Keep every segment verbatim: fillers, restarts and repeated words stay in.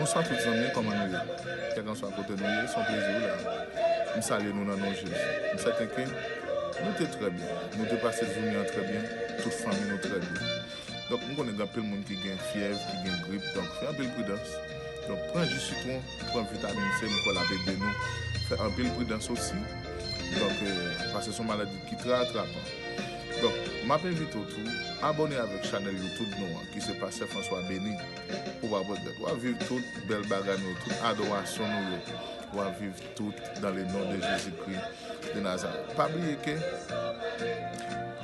Bonswa tout zanmi, kòman nou ye? Kèlkanswa kote nou ye, se yon plezi wi la. M salye nou nan non Jezi. M sèten ke nou te trè byen. Nou te pase jounen an trè byen. Tout fanmi nou trè byen. Donk, m konnen gen anpil moun ki gen fyèv, ki gen grip. Donk, fè anpil pridans. Donk, pran ji sitwon, pran vitamin C, m kwè l ap ede nou. Fè anpil pridans osi. Donk, eh, paske se yon maladi ki trè atrapan. Donk, m ap envite w tou, abòne avèk chanèl YouTube nou an, ki se Pastè François Béni. Ou va regrèt. W ap viv tout bèl bagay nou yo, tout adorasyon nou yo. W ap viv tout dans le nom de Jésus-Christ de Nazareth. Pa bliye ke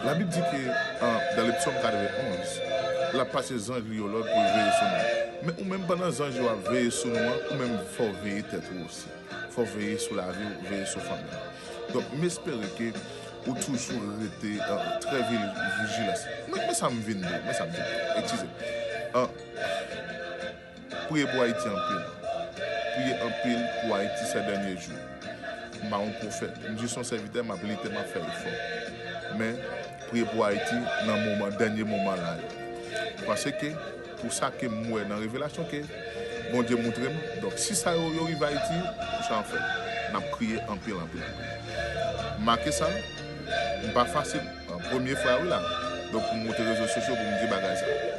Labib di ke, an, dans le psaume quatre-vingt-onze, l ap pase zanj li yo lòd pou l veye sou nou. Men ou menm, pandan zanj yo ap veye sou nou an, ou menm fò w veye tèt ou osi. Fò w veye sou lavi w, veye sou fanmi w. Donk, m espere ke ou toujou rete, an, trè vi-, vijilans. Men, men sa m vin di, men sa m vin di. Eskize. An, Priye pou Ayiti anpil. Priye anpil pou Ayiti ces derniers jours. M pa yon pwofèt. M jis yon sèvitè, m ap lite, m ap fè efò. Men, priye pou Ayiti nan moman, dènye moman la yo. Paske, pou sa ke m wè nan revelasyon ke Bondye montre m, donk, si sa yo, yo rive Ayiti, sa an fèt. N ap kriye anpil, anpil, anpil. Make sa, m pa fasil. An, premye fwa wi la. Donk, pou m monte rezo sosyo, pou m di bagay sa.